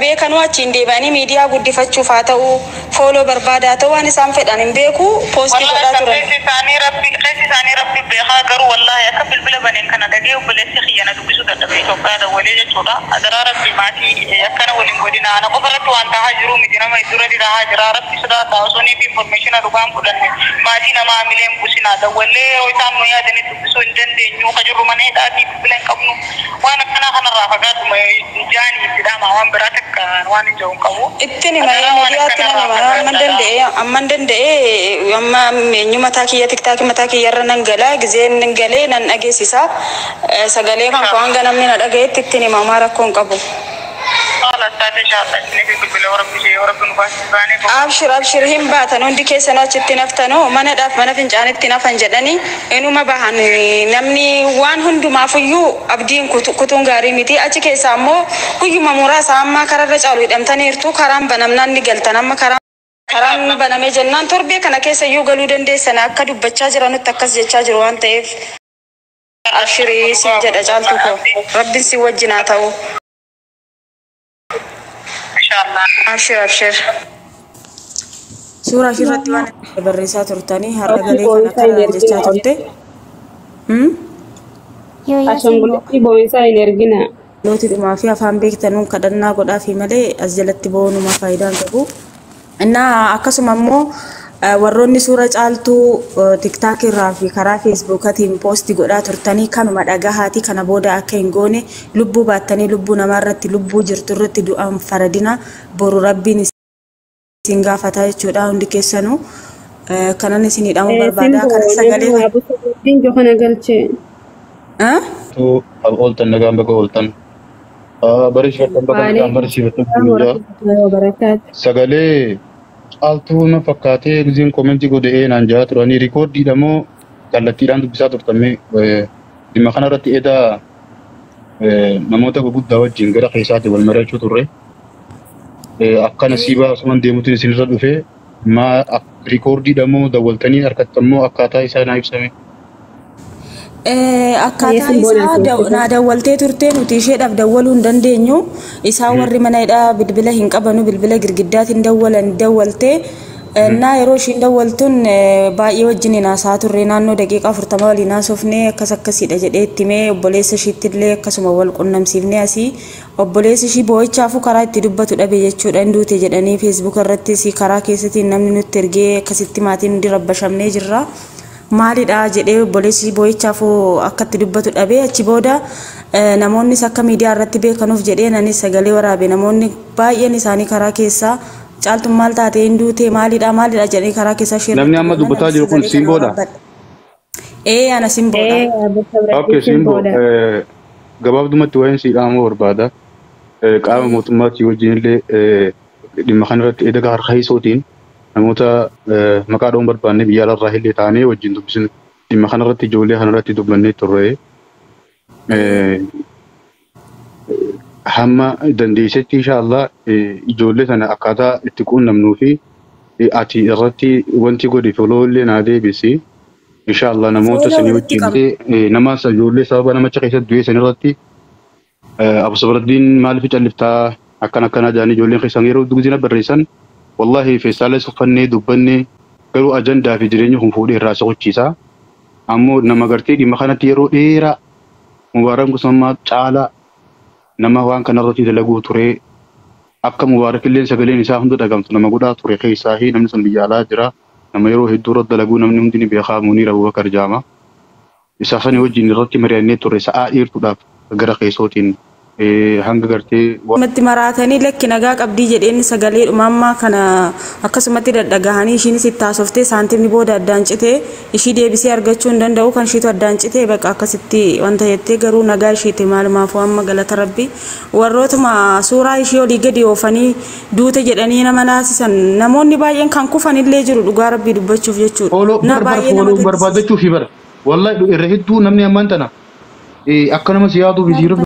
Beekanuu achiin deebi'anii miidiyaa guddifachuuf haa ta'u, follow barbaadaa ta'u, waan isaan fedhan hin beeku, post godhaa turan. Keessa isaanii rabbi beekaa. Garuu wallahi akka bilbila baneen kana dhagee obboleessi kiyya na dubbisuu dadhabee Itoophiyaa dawwalee jechuudha. Adaraa rabbi, maatii akkana waliin godina. Ana qofa irratti waan tahaa jiru miti, nama dura tahaa jira. Rabbi sodaata, osoo ni information dhugaan fudhanne maatii namaa hamileen businaa. Dawwallee yeroo isaan nu yaadanii dubbisuu hin dandeenyu. Ka jirru mana hidhaatii, bilbila hin qabnu. Waan akkanaa kanarraa fagaatuma jaanii itti dhama, waan biraa takka waan hin jiru hin qabu. Ittiin hima, miidiyaatti nan hima. Amman danda'e amma eenyu mataa kiyya TikTok mataa kiyya irra nan gala, gizeen nan galee nan dhageessisa. Sagalee kan koo hanga namni na dhagayetti ittiin hima, homaa rakkoo hin qabu. Abshir, abshir, hin baatan hundi keessanuu. Achitti naftanuu manadhaaf mana fincaanitti nafan jedhanii inuma bahan. Namni waan hundumaafuyyuu abdiin kutuun gaarii miti. Achi keessaa immoo guyyuma muraasa ammaa kararra caalu hidhamtaniirtu, karaan banamnaan ni galtan. Amma karaan banamee jennaan torbee kana keessa iyyuu galuu dandeessan akka dubbachaa jiranutti akkas jechaa jiru waan ta'eef, abshirii siin jedha, Caaltuu koo, rabbiin si wajjin haa ta'u. Abshir, abshir. Suuraa ishee waan barreessaa turtanii har'a galee kana kana jechaa turte. Ashaangulliitii boo'insaa hin ergina. Looti dhumaa fi afaan beektanuun kadhannaa godhaafi malee as jalatti bo'oonuma faayidaa hin qabu. Innaa akkasuma immoo warroonni suura Caaltuu TikTok irraa fi karaa Facebookatiin post godhaa turtanii kanuma dhagahaatii kana booda akka hin goone. Lubbuu baattanii lubbuu namaa irratti, lubbuu jirtu irratti du'aan faradina, boru rabbiin isin gaafata jechuudha hundi keessanuu. Kanan isin hidhamuu barbaada. Kana sagalee. Dinjo kana galchee. Ooltan nagaan baga ooltan. Barsiifatan baga nagaan barsiifatan. Sagalee Caaltuu na fakkaatee gizeen comment godhee naan jaa turanii, recordiidha moo kallattiidhaan dubbisaa turtamee? Dhimma kanarratti edaa namoota gurguddaa wajjin gara keessaatti wal mari'achuu turre. Akka nasiibaa asumaan deemuutiin isinirra dhufee, maa recordiidha moo dawwaltanii harkatti immoo akkaataa isaa naa ibsame? Akkaataa isaa naa dawwaltee turte. Nuti isheedhaaf dawwaluu hin dandeenyu. Isaan warri mana hidhaa bilbila hin qabanu, bilbila girgiddaatiin dawwalan. Dawwaltee naa yeroo ishiin dawwaltuun baay'ee wajjin haasaa turre, naannoo daqiiqaa 40 waliin haasofnee akkas akkasiidha jedhee itti himee, obboleessa ishiitti illee akkasuma wal qunnamsiifnee, asii obboleessi ishii boo'ichaafuu karaa itti dubbatu dhabe jechuudha. Hin duute jedhanii Facebook irrattis karaa keessatiin namni nutti ergee, akkasitti maatiin hundi rabbashamnee jirra. Maalidha jedhee obboleessi boo'ichaafuu akka itti dubbatu dhabee, achi booda namoonnis akka miidiyaa irratti beekanuuf jedhee nanis sagalee waraabe. Namoonni baay'een isaanii karaa keessaa "Caaltuun maal taate? Hin duute? Maalidha, maalidha?" jedhanii karaa keessaa ishee. Namni amma dubbataa jiru kun Simboodha? Ee, ana Simboodha. Okay, Simboo, gabaabdumatti waa'een sii dhaamuu barbaada. Qaama mootummaatii wajjin illee dhimma kanarratti edaga harka hiisootiin namoota maqaa dha'uun barbaanne biyya alaarraa illee taanee wajjin dubbisne, dhimma kanarratti ijoollee kanarratti dubbannee turre. Hamma dandeessetti inshaallah ijoollee sana akkaataa itti quunnamnuu fi ati irratti wanti godhi follow illee naa deebisi. Inshaallah namoota sanii wajjin illee nama ijoollee sababa namicha keessatti du'e sanirratti Abu Sabraddiin maaliif calliftaa, akkana akkanaa jedhanii ijoolleen keessan yeroo guzina barreessan, wallahi feestaalee uffannee dubbannee, garuu ajandaa fi jireenya kun fuudhee irraa sochochiisa. Ammoo nama gartee dhimma kanatti yeroo dheeraa Mubaarak Musammaa caalaa nama waan kanarratti dalaguu ture, akka Mubaarak illee sagaleen isaa hunda dhagamtu nama godhaa ture keessaa fi namni sun biyya alaa jira. Nama yeroo hedduu irratti dalaguu namni hundi ni beekaa, Muniir Abubakar jaama. Isa sani wajjin irratti mari'annee ture sa'aa dheertuudhaaf gara keessootiin hanga gartee. Akkasumatti maraatanii lakki nagaa qabdii jedheen, sagalee ammaa kana akkasumatti dhadhagahanii ishiinis itti haasoftee, saantimni booda addaan citee ishii deebisee argachuu hin danda'u, kan ishiitu addaan citee baqa akkasitti wanta jettee. Garuu nagaa ishiiti, maalumaafuu amma galata rabbi. Warrootuma suuraa ishii olii gadi oofanii duute jedhanii nama naasisan, namoonni baay'een kan kufan illee jiru, dhugaa rabbii dubbachuuf jechuudha. Follow Na bar bar baay'ee nama follow gaddisiisa. Barbaadachuu fi bara wallahi irra hedduu namni ammaan tana akka nama si yaaduu fi siirra.